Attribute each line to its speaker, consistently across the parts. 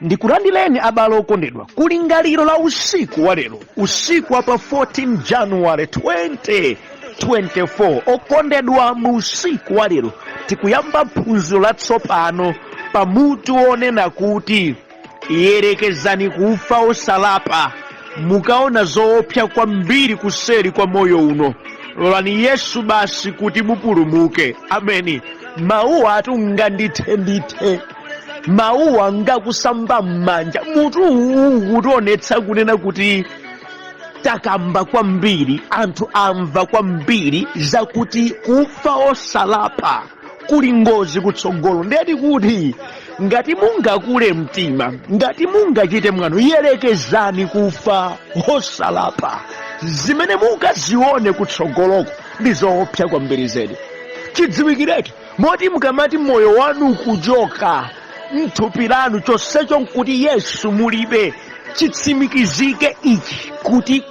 Speaker 1: Ndikulandireni abale okondedwa kulingaliro la usiku wa lero, usiku wa pa 14 January 2024. Okondedwa, mu usiku wa lero tikuyamba phunziro latsopano pa mutu wonena kuti yerekezani kufa osalapa, mukaona zoopsa kwambiri kuseri kwa moyo uno. Lolani Yesu basi kuti mupulumuke. Ameni. Mawuwa atu ngandithendithe, mawuwa ngakusamba m'manja. Mutu uwu ukutionetsa kunena kuti takamba kwambiri, anthu amva kwambiri zakuti kufa osalapa kuli ngozi kutsogolo. Ndeti kuti ngati mungakule mtima, ngati mungachite mwano, yerekezani kufa osalapa. Zimene mukazione kutsogoloko ndi zoopsa kwambiri zedi. Chidziwikiretu moti mukamati moyo wanu ukuchoka mthupi lanu, chonsecho nkuti Yesu mulibe, chitsimikizike ichi kuti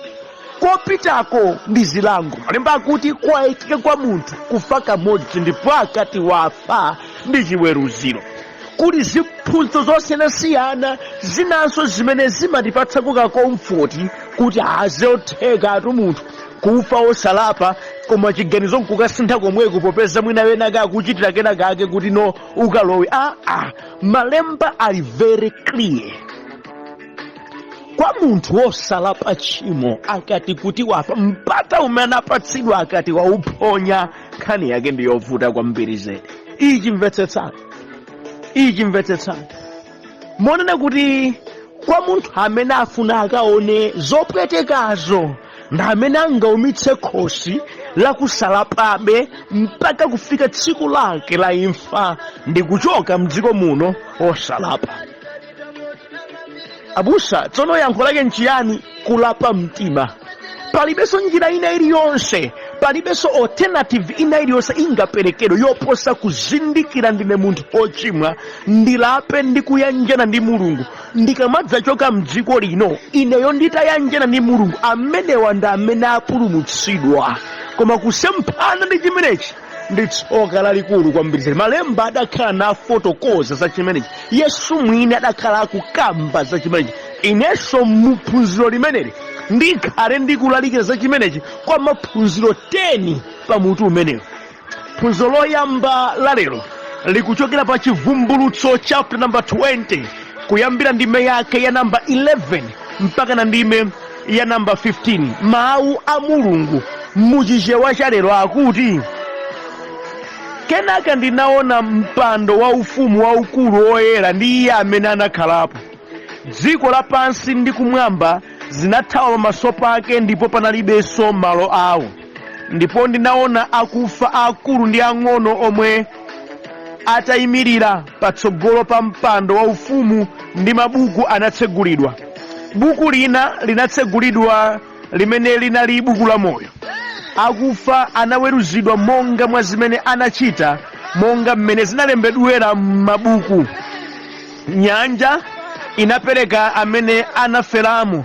Speaker 1: kopitako ndi zilango. Malemba akuti kwayikika kwa munthu kufa kamodzi, ndipo akati wafa ndi chiweruziro. Kuli ziphunzitso zosiyanasiyana zinanso zimene zimatipatsako ka comfort kuti azotheka atu munthu kufa osalapa, koma chiganizo nkukasintha komweko, popeza mwina wena kakuchitira kena kake kuti no ukalowe. Aa, malemba ali very clear kwa munthu wosalapa tchimo, akati kuti wafa, mpata umene anapatsidwa akati wauphonya, nkhani yake ndi yovuta kwambiri zedi. Ichi mvetsetsani, ichi mvetsetsani, monena kuti kwa munthu amene afuna akaone zopwetekazo ndi amene angaumitse khosi lakusalapabe mpaka kufika tsiku lake la imfa ndi kuchoka mdziko muno osalapa. Abusa, tsono yankho lake nchiyani? Kulapa mtima. Palibenso njira ina iliyonse, palibenso alternative ina iliyonse ingaperekedwe yoposa kuzindikira ndine munthu ochimwa, ndilape ndi kuyanjana ndi Mulungu. Ndikamadzachoka mdziko lino ineyo nditayanjana ndi Mulungu, amenewa ndi amene apulumutsidwa. Koma kusemphana ndi chimenechi ndi tsoka lalikulu kwambiri. Malemba adakhala nafotokoza za chimenechi, Yesu mwini adakhala akukamba za chimenechi. Inenso muphunziro limeneli ndikhale ndikulalikira za chimenechi kwa maphunziro 10 pa mutu umenewu. Phunziro loyamba la lero likuchokera pa Chivumbulutso chapter number 20, kuyambira ndime yake ya namba 11 mpaka na ndime ya namba 15. Mawu a Mulungu muchichewa cha lero akuti, kenaka ndinaona mpando waufumu waukulu woyera ndi iye amene anakhalapo. Dziko lapansi ndi kumwamba zinathawa pamaso pake, ndipo panalibenso malo awo. Ndipo ndinaona akufa aakulu ndi ang'ono omwe atayimirira patsogolo pa mpando waufumu, ndi mabuku anatsegulidwa. Buku lina linatsegulidwa limene linali buku la moyo. Akufa anaweruzidwa monga mwa zimene anachita, monga mmene zinalembedwera m'mabuku. Nyanja inapereka amene anaferamo,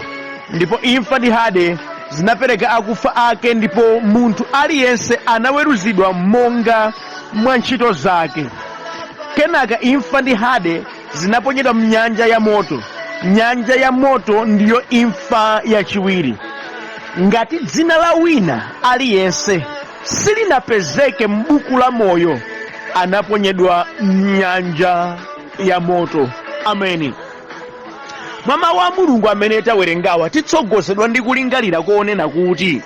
Speaker 1: ndipo imfa ndi Hade zinapereka akufa ake, ndipo munthu aliyense anaweruzidwa monga mwa ntchito zake. Kenaka imfa ndi Hade zinaponyedwa mnyanja ya moto. Nyanja ya moto ndiyo imfa yachiwiri. Ngati dzina la wina aliyense silinapezeke m'buku la moyo, anaponyedwa mnyanja ya moto. Ameni. Mwa mawu a Mulungu amene tawerengawa, titsogozedwa ndi kulingalira konena kuti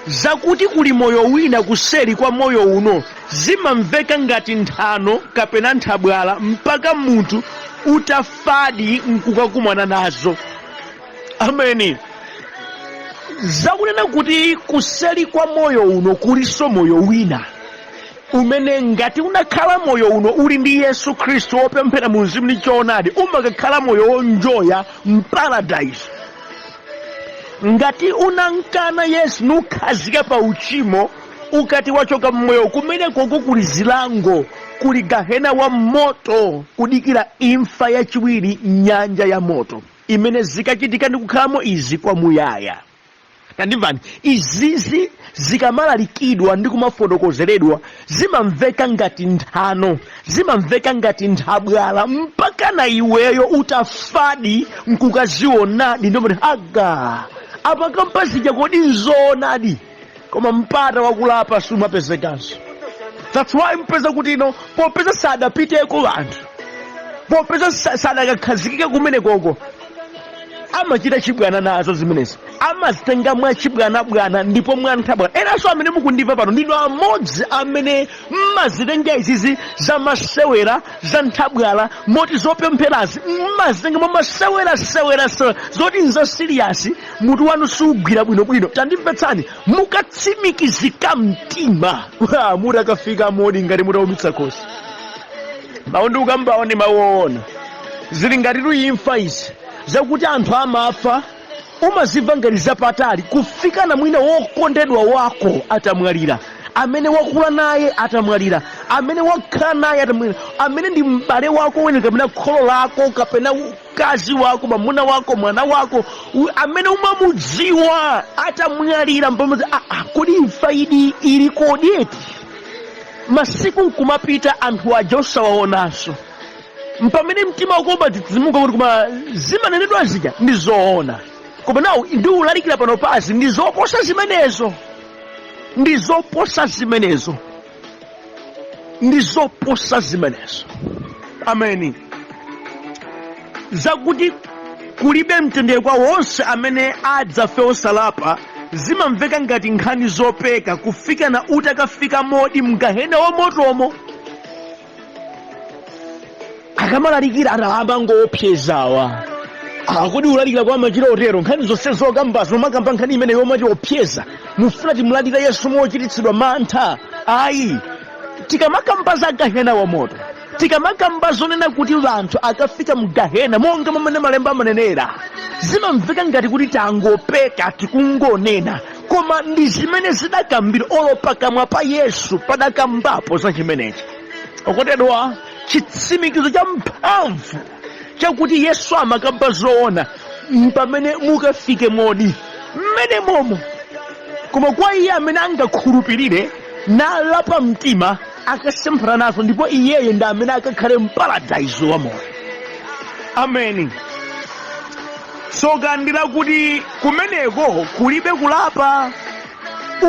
Speaker 1: zakuti kuli moyo wina kuseri kwa moyo uno zimamveka ngati nthano kapena nthabwala mpaka munthu utafadi nkukakumana nazo. Ameni. Zakunena kuti kuseri kwa moyo uno kulinso moyo wina umene ngati unakhala moyo uno uli ndi Yesu Khristu wopemphera mu mzimu ndi choonadi, umakakhala moyo wonjoya mparadise. Ngati unankana Yesu nukhazika pa uchimo, ukati wachoka mmoyo kumenekoko kuli zilango, kuli gahena wa moto kudikira imfa yachiwiri, nyanja ya moto imene zikachitika ndi kukhalamo izi kwamuyaya. Tandimvani, izizi zikamalalikidwa ndi kumafotokozeredwa zimamveka ngati nthano, zimamveka ngati nthabwala, mpaka na iweyo utafadi nkukazionadi ndomati aga amakamba zija kodi nzoonadi? Koma mpata wakulapa sumapezekanso. That's why mpeza kuti ino popeza sadapiteko anthu, popeza sadakakhazikike kumenekoko, amachita chibwana nazo zimenezi, amazitenga mwachibwanabwana ndipo mwanthabwana. Enanso amene mukundimva pano ndinu amodzi amene mmazitenga izizi zamasewera, za nthabwala, moti zopempherazi mmazitenga mwamasewerasewera, zoti nza serious mutu wanu siugwira bwinobwino. Tandimvetsani, mukatsimikizika mtima mutakafika modi ngati mutaumitsa khosi. Mawu ndi ukambawo ndi mawu oona. Zili ngatitu imfa izi zakuti anthu amafa umazimva ngati zapatali, kufika na mwina wokondedwa wako atamwalira, amene wakula naye atamwalira, amene wakhala naye atamwalira, amene ndi m'bale wako wene kapena kholo lako kapena mkazi wako, mwamuna wako, mwana wako, amene umamudziwa atamwalira, mpamodzi kodi imfa idi ili kodi eti? Masiku nkumapita anthu aja osawaonanso, mpamene mtima wako umadzidzimuka kuti koma zimanenedwa zija ndi zoona. Koma nawo ndiulalikira pano pasi ndi zoposa zimenezo, ndi zoposa zimenezo, ndi zoposa zimenezo. Ameni. Zakuti kulibe mtendere kwa wonse amene adzafe osalapa zimamveka ngati nkhani zopeka, kufika na utakafika modi mgahena wa motomo. Akamalalikira amangoopsezawa, akodi ulalikira kwa machiro otero, nkhani zonse zokambazo mumakamba nkhani imene yomati opseza, mufuna timulandira Yesu mochititsidwa mantha? Ayi, tikamakamba za gahena wa moto, tikamakamba zonena kuti anthu akafika mgahena monga momwe malemba amanenera, zimamveka ngati kuti tangopeka, tikungonena, koma ndi zimene zidakambira olo pakamwa pa Yesu padakambapo za chimenechi. Okondedwa, chitsimikizo cha mphamvu chakuti Yesu amakamba zoona mpamene mukafike modi mmene momo. Koma kwa iye amene angakhulupirire nalapa mtima akasemphana nazo, ndipo iyeyo ndi amene akakhale mparadaiso wa moyo. Ameni. Tsoka ndi lakuti kumeneko kulibe kulapa.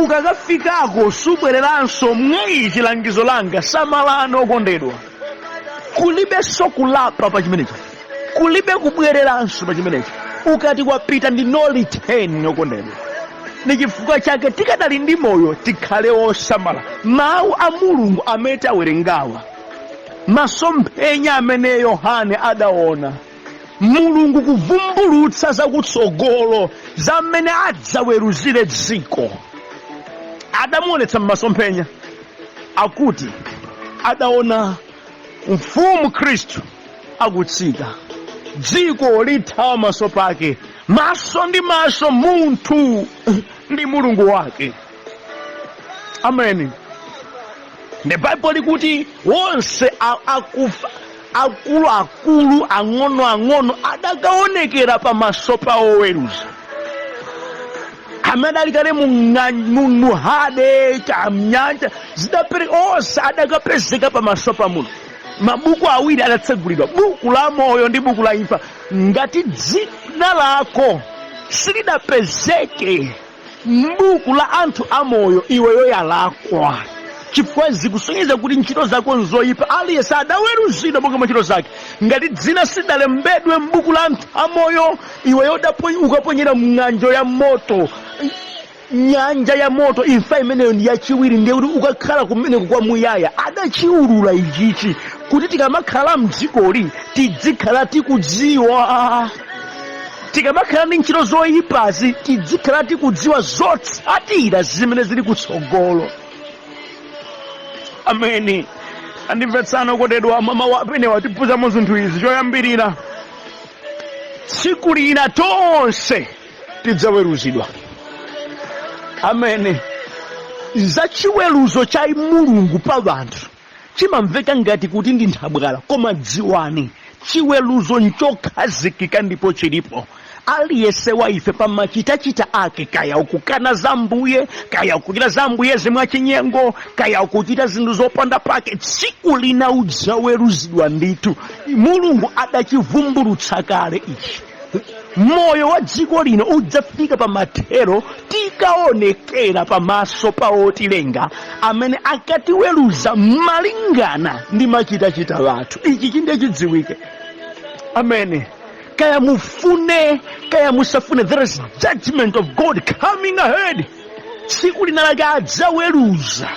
Speaker 1: Ukakafikako subwereranso. Mwa ichi langizo langa, samalani okondedwa, kulibenso kulapa pa chimenecho, kulibe kubwereranso pa chimenecho. Ukati wapita ndi no return okondedwa. Ndi chifukwa chake tikadali ndi moyo tikhale osamala mawu a Mulungu amene tawerengawa, masomphenya amene Yohane adaona, Mulungu kuvumbulutsa zakutsogolo za mmene adzaweruzire dziko. Adamuonetsa m'masomphenya, akuti adaona mfumu Khristu akutsika, dziko lithawa maso pake, maso ndi maso, munthu ndi Mulungu wake. Ameni. Ndi Baibulo likuti wonse akufa, akuluakulu, ang'onoang'ono, adakaonekera pamaso pa oweruza amene adali kale mu hade chamnyanja zidapereka, onse adakapezeka pamaso pa Mulungu. Mabuku awiri adatsegulidwa, buku la moyo ndi buku la imfa. Ngati dzina lako silidapezeke m'buku la anthu amoyo, iweyo yalakwa, chifukwa zikusonyeza kuti ntchito zako nzoyipa. Aliyense adaweruzidwa monga mwa ntchito zake. Ngati dzina silidalembedwe m'buku la anthu amoyo, iweyo ukaponyera mng'anjo ya moto, nyanja ya moto. Imfa imeneyo ndi yachiwiri, ndiye kuti ukakhala kumeneko kwamuyaya. Adachiulula ichichi kuti tikamakhala mdzikoli tidzikhala tikudziwa, tikamakhala ndi ntchito zoyipazi tidzikhala tikudziwa zotsatira zimene zili kutsogolo. Ameni. Andimvetsani okondedwa, mamawa amenewa tiphunzamo zinthu izi. Choyambirira, tsiku lina tonse tidzaweruzidwa. Ameni. Za chiweruzo cha Mulungu pa anthu chimamveka ngati kuti ndi nthabwala, koma dziwani, chiweruzo nchokhazikika ndipo chilipo. Aliyense wa ife pamachitachita ake, kaya ukukana za Mbuye, kaya ukuchita za Mbuye mwachinyengo, kaya ukuchita zinthu zopanda pake, tsiku lina udzaweruzidwa ndithu. Mulungu adachivumbulutsa kale ichi. Moyo wa dziko lino udzafika pa mathero tikaonekera pamaso pa Wotilenga amene akatiweruza malingana ndi machitachita athu. Ichi chindiye chidziwike. Amene kaya mufune kaya musafune, there is judgment of God coming ahead. Tsiku lina lake adzaweruza,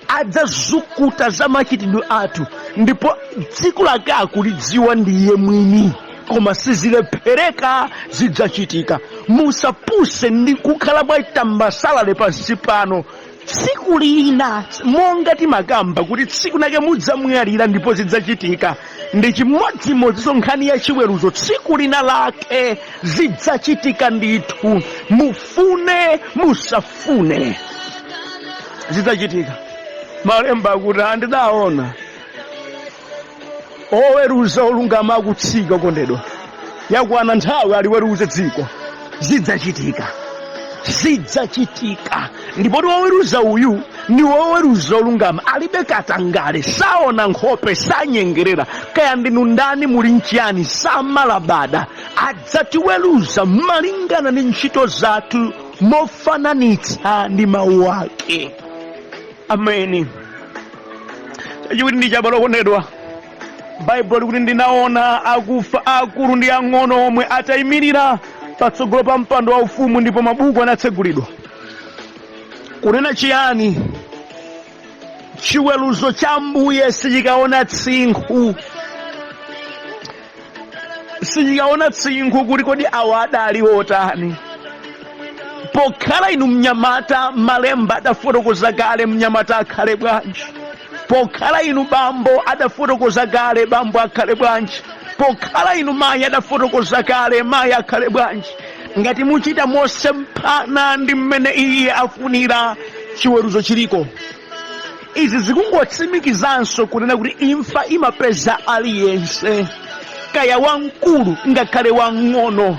Speaker 1: adzazukuta za machitidwe athu, ndipo tsiku lake akulidziwa ndiye mwini, koma sizilephereka, zidzachitika. Musapuse ndi kukhala mwatambasalale pansi pano. Tsiku lina, monga timakamba kuti tsiku lake mudzamwalira ndipo zidzachitika, ndi chimodzimodzinso nkhani ya chiweruzo. Tsiku lina lake zidzachitika ndithu, mufune musafune, zidzachitika. Malemba akuti andidaona oweruza olungama akutsika. Okondedwa, yakwana nthawi aliweruze dziko. Zidzachitika, zidzachitika. Ndipo woweruza uyu ni woweruza olungama, alibe katangale, saona nkhope, sanyengerera. Kaya ndinu ndani, muli nchiyani, samalabada. Adzatiweruza malingana ndi ntchito zathu mofananitsa ndi mawu ake. Ameni. Chachiwiri ndi chabwalo, okondedwa, Baibulo likuti ndinaona akufa, akulu ndi ang'ono omwe, atayimirira patsogolo pa mpando waufumu, ndipo mabuku anatsegulidwa. Kunena chiyani? Chiweruzo cha Mbuye sichikaona tsinkhu, sichikaona tsinkhu kuti kodi awa adali otani. Pokhala inu mnyamata, malemba adafotokoza kale mnyamata akhale bwanji. Pokhala inu bambo, adafotokoza kale bambo akhale bwanji. Pokhala inu mayi, adafotokoza kale mayi akhale bwanji. Ngati muchita mosemphana ndi mmene iye afunira, chiweruzo chiliko. Izi zikungotsimikizanso kunena kuti imfa imapeza aliyense, kaya wamkulu ngakhale wang'ono,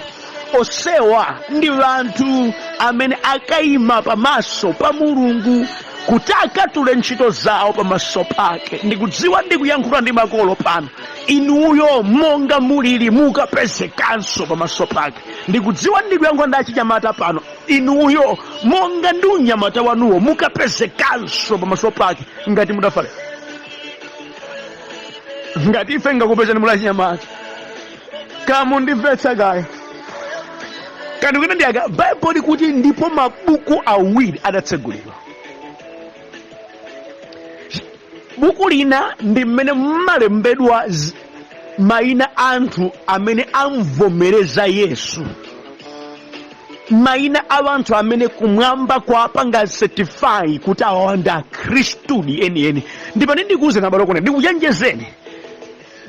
Speaker 1: osewa ndi anthu amene akayima pamaso pa Mulungu kuti akatule ntchito zawo pamaso pake. Ndikudziwa ndikuyankhula ndi makolo pano, inuyo monga mulili mukapezekanso pamaso pake. Ndikudziwa ndikuyankhula ndi achinyamata pano, inuyo monga ndi unyamata wanuwo mukapezekanso pamaso pake ngati mudafale. Ngati ife ngakupezani muli achinyamata, kamundimvetsa kaya kani kuti ndiyaka. Baibulo likuti ndipo mabuku awiri adatsegulidwa. Buku lina ndi mmene mmalembedwa mayina anthu amene amvomereza Yesu, mayina a anthu amene kumwamba kwapanga certify kuti awawa ndi Akhristudi enieni. Ndipo ndikuwuzeni abale okondedwa, ndikuchenjezeni,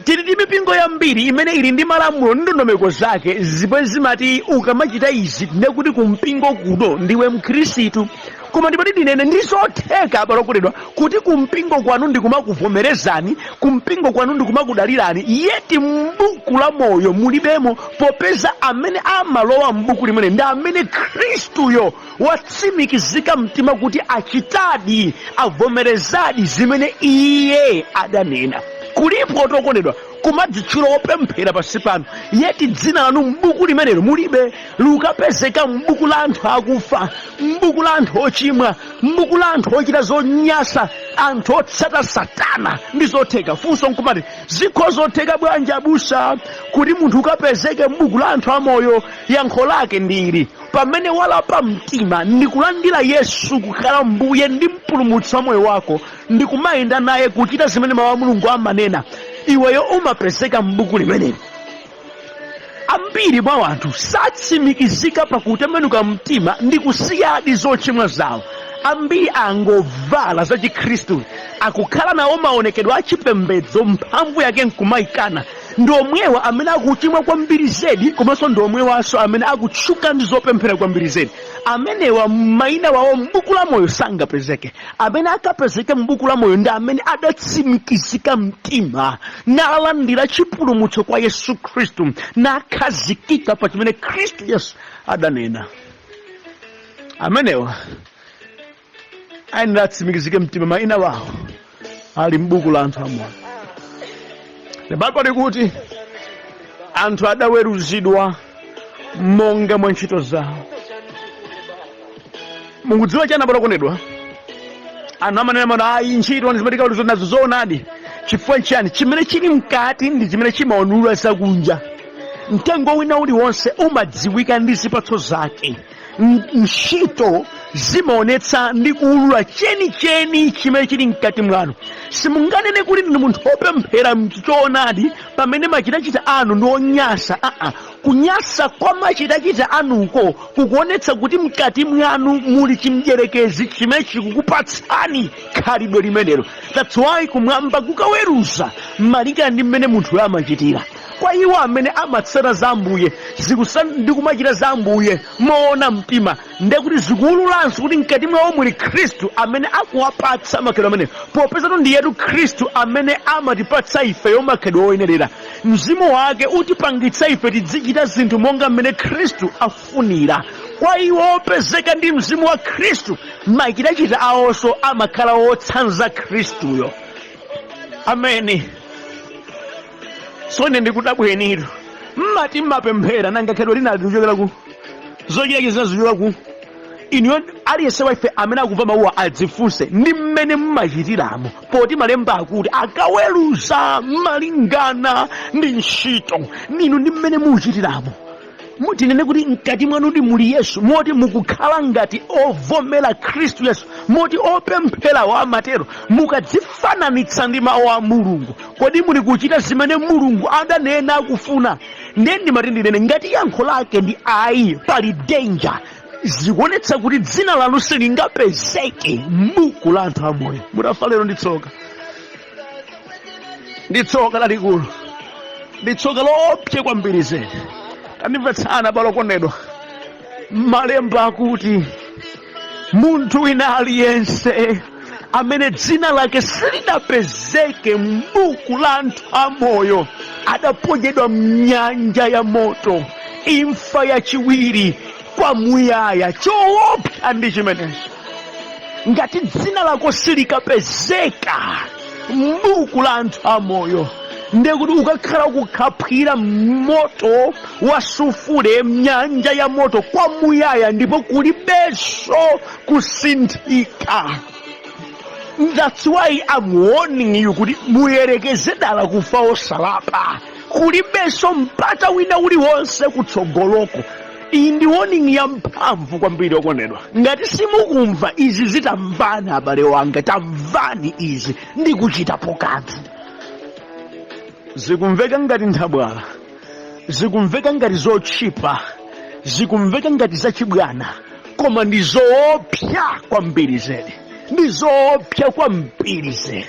Speaker 1: tili ndi mipingo yambiri imene ili ndi malamulo ndi ndondomeko zake zimene zimati ukamachita izi ndekuti kumpingo kuno ndiwe Mkhristu. Koma ndipo ndinene, ndi zotheka, abale okondedwa, kuti kumpingo kwanu ndikumakuvomerezani, kumpingo kwanu ndikumakudalirani, yet m'buku la moyo mulibemo, popeza amene amalowa m'buku limene ndi amene Khristuyo watsimikizika mtima kuti achitadi, avomerezadi zimene iye adanena. Kulipo okondedwa kumadzitchula opemphera pansi pano, yet dzina lanu m'buku limenelo mulibe. Lukapezeka m'buku la anthu akufa, m'buku la anthu ochimwa, m'buku la anthu ochita zonyasa, anthu otsata Satana. Ndi zotheka. Funso nkumati, zikho zotheka bwanji abusa kuti munthu ukapezeke m'buku la anthu amoyo? Yankho lake ndili pamene walapa mtima ndikulandira Yesu kukhala Mbuye ndi Mpulumutsi wa moyo wako, ndikumayenda naye, kuchita zimene mawu a Mulungu amanena, iweyo umapezeka m'buku limeneli. Ambiri mwa anthu satsimikizika pakutembenuka mtima ndi kusiyadi zochimwa zawo. Ambiri angovala za Chikhristu, akukhala nawo maonekedwe achipembedzo, mphamvu yake nkumayikana. Ndi omwewa amene akuchimwa kwambiri zedi, komanso ndi omwewanso amene akutchuka ndi zopemphera kwambiri zedi. Amenewa mayina wawo m'buku la moyo sangapezeke. Amene akapezeke m'buku la moyo ndi amene adatsimikizika mtima nalandira chipulumutso kwa Yesu Khristu, nakhazikika pa chimene Khristu Yesu adanena. Amenewa ayenera atsimikizike mtima, mayina wawo ali m'buku la anthu amoyo. Baibulo likuti anthu adaweruzidwa monga mwa ntchito zawo. Mukudziwa chani, abale okondedwa? Anthu amanena mana, ayi, ntchito ndi zimene tikaweruzidwa nazo. Zoonadi. Chifukwa chani? Chimene chili mkati ndi chimene chimaonulula zakunja. Mtengo wina uliwonse umadziwika ndi zipatso zake. Ntchito zimaonetsa ndi kuulula chenicheni chimene chili mkati mwanu. Simunganene kuti ndinu munthu wopemphera mchoonadi pamene machitachita anu ndi onyasa. Aa, kunyasa kwa machitachita anuko kukuonetsa kuti mkati mwanu muli chimdyerekezi chimene chikukupatsani khalidwe limenelo. That's why kumwamba kukaweruza malingana ndi mmene munthuyo amachitira. Kwa iwo amene amatsata za Ambuye ndi kumachita za Ambuye moona mtima, ndiye kuti zikuwululanso kuti mkati mwawo muli Khristu amene akuwapatsa makhalidwe amenewo, popezatu ndiyetu Khristu amene amatipatsa ifeyo makhalidwe oyenerera. Mzimu wake utipangitsa ife tidzichita zinthu monga mmene Khristu afunira. Kwa iwo opezeka ndi mzimu wa Khristu, machitachita awonso amakhala otsanza Khristuyo. Ameni. So ine ndikudabwenitu, mmati mmapemphera, nanga khalidwe lina likuchokera ku zochita zina zikuchokera ku inuyo? Aliyense wa ife amene akumva mawuwa adzifunse ndi mmene mmachitiramo, poti malemba akuti akaweruza malingana ndi ntchito. Inu ndi mmene muchitiramo, tinene kuti mkati mwanudi muli Yesu, moti mukukhala ngati ovomera Khristu Yesu, moti opempherawo amatero? Mukadzifananitsa ndi mawu a Mulungu, kodi muli kuchita zimene Mulungu adanena akufuna? Ndiye ndimati ndinene, ngati yankho lake ndi ayi, pali danger. Zikuonetsa kuti dzina lanu silingapezeke m'buku la anthu amoyo mutafa lero. Ndi tsoka, ndi tsoka lalikulu, ndi tsoka loopsa kwambiri zedi. Tandimvetsani, abale okondedwa. Malemba akuti munthu wina aliyense amene dzina lake silinapezeke m'buku la anthu amoyo adaponyedwa mnyanja ya moto, imfa yachiwiri, kwamuyaya. Choopsa ndi chimenecho. Ngati dzina lako silikapezeka m'buku la anthu amoyo, ndiye kuti ukakhala ukukhaphwira moto wa sufule mnyanja ya moto kwamuyaya, ndipo kulibenso kusinthika. That's why I'm warning you kuti muyerekeze dala kufa osalapa. Kulibenso mpata wina uliwonse kutsogoloko. Iyi ndi warning ya mphamvu kwambiri, okondedwa. Ngati simukumva izi, zitamvani, abale wanga, tamvani izi ndi kuchitapo kanthu. Zikumveka ngati nthabwala, zikumveka ngati zotchipa, zikumveka ngati zachibwana, koma ndi zoopsa kwambiri zedi, ndi zoopsa kwambiri zedi.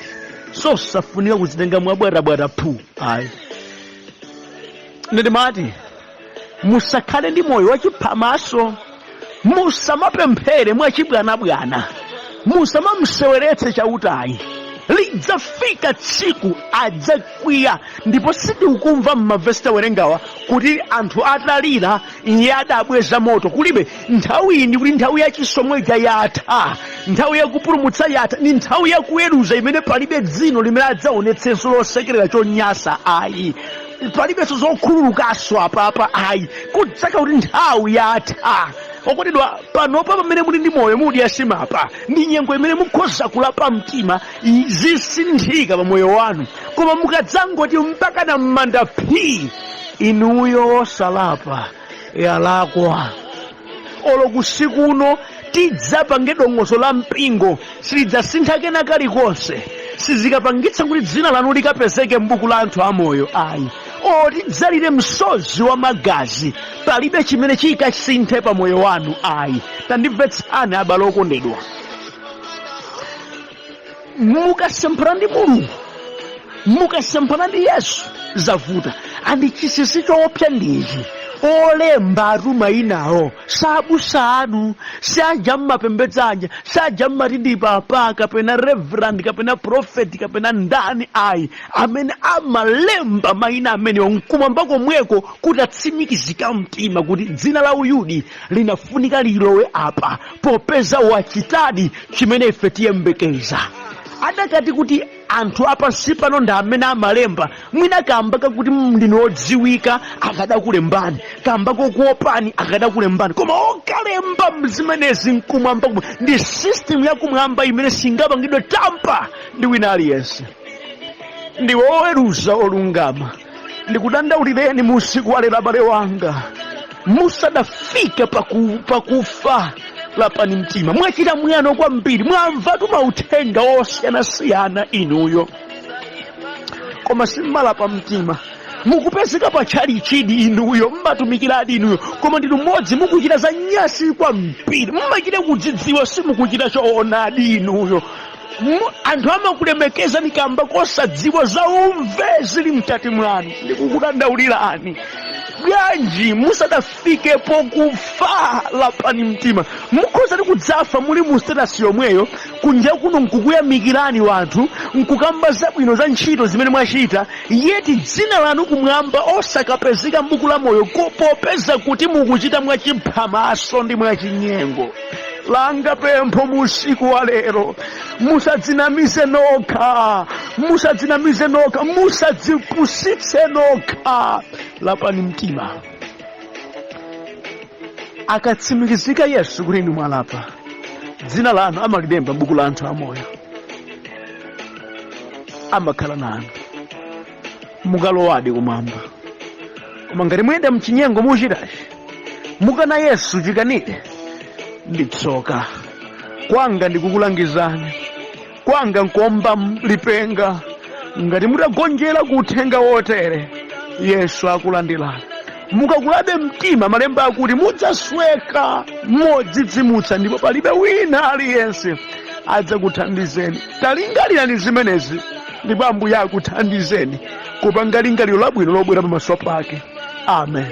Speaker 1: Sosafunika kuzitenga mwabwarabwara phu, ayi. Ndimati musakhale ndi moyo wachiphamaso, musamapemphere mwachibwanabwana, musamamseweretse Chautayi. Lidzafika tsiku adzakwiya. Ndipo sindikukumva mmavesi tawerengawa kuti anthu atalira iye adabweza moto. Kulibe. Nthawi iyi ndikuti nthawi ya chisomo ija yatha, nthawi yakupulumutsa yatha, ni nthawi yakuweruza imene palibe dzino limene adzaonetsenso losekerera chonyasa, ayi. Palibenso zokhululukanso apapa, ayi. Kudzaka kuti nthawi yatha. Okondedwa, panopa pamene muli ndi moyo, mudya simapa, ndi nyengo imene mukhoza kulapa mtima, zisinthika pa moyo wanu. Koma mukadzangoti mpaka na m'manda phii, inuyo osalapa, yalakwa. Olo kusikuno tidzapange dongosolo la mpingo, silidzasintha kena kalikonse, sizikapangitsa kuti dzina lanu likapezeke m'buku la anthu amoyo, ayi. Olo tidzalire msozi wa magazi, palibe chimene chikasinthe pa moyo wanu, ayi. Tandimvetsani, abale okondedwa, mukasemphana ndi Mulungu, Mukasemphana ndi Yesu, zavuta. And chinsinsi choopsa ndichi: olembatu mayinawo sabusa anu, siaja mmapembedza aja, saja mmati ndi papa kapena reverend kapena prophet kapena ndani, ayi. Amene amalemba mayina amenewo nkumwamba komweko, kuti atsimikizika mtima kuti dzina la uyudi linafunika lilowe apa, popeza wachitadi chimene ife tiyembekeza. Adakati kuti anthu apansi pano ndi amene amalemba, mwina kamba kakuti ndinu odziwika akadakulembani, kamba kokuopani akadakulembani. Koma okalemba zimenezi nkumwamba kumwe, ndi system yakumwamba imene singapangidwe tamper ndi wina aliyense. Ndi woweruza olungama. Ndikudandaulireni mu usiku wa lero, abale wanga, musadafike pakufa, lapani mtima. Mwachita mwano kwambiri, mwamvatu mauthenga osiyanasiyana inuyo, koma simmalapa mtima. Mukupezeka pa tchalichidi inuyo, mmatumikiradi inuyo, koma ndinu mmodzi mukuchita za nyasi kwambiri. Mmachita kudzidziwa simukuchita choonadi inuyo. Anthu amakulemekezani kamba kosadziwa za umve zili mkati mwanu. Ndikukudandaulirani, bwanji musadafike pokufa, lapani mtima. Mukhoza kudzafa muli mu status yomweyo, kunja kuno nkukuyamikirani wanthu, nkukamba zabwino za ntchito zimene mwachita, yet dzina lanu kumwamba osakapezeka m'buku la moyo, popeza kuti mukuchita mwachiphamaso ndi mwachinyengo. Langa pempho mu usiku wa lero, musadzinamize nokha, musadzinamize nokha, musadzipusitse nokha, lapani mtima. Akatsimikizika Yesu kuti inu mwalapa, dzina lanu amalilemba m'buku la anthu amoyo, amakhala nanu, mukalowadi kumwamba. Koma ngati muyenda mchinyengo muchitachi, mukana Yesu chikanire, ndi tsoka. Kwanga ndikukulangizani, kwanga nkuomba lipenga. Ngati mutagonjera ku uthenga wotere, Yesu akulandirani. Mukakulabe mtima, malemba akuti mudzasweka modzidzimutsa, ndipo palibe wina aliyense adzakuthandizeni. Talingalirani zimenezi, ndipo Ambuye akuthandizeni kupanga lingaliro labwino lobwera pamaso pake. Amen.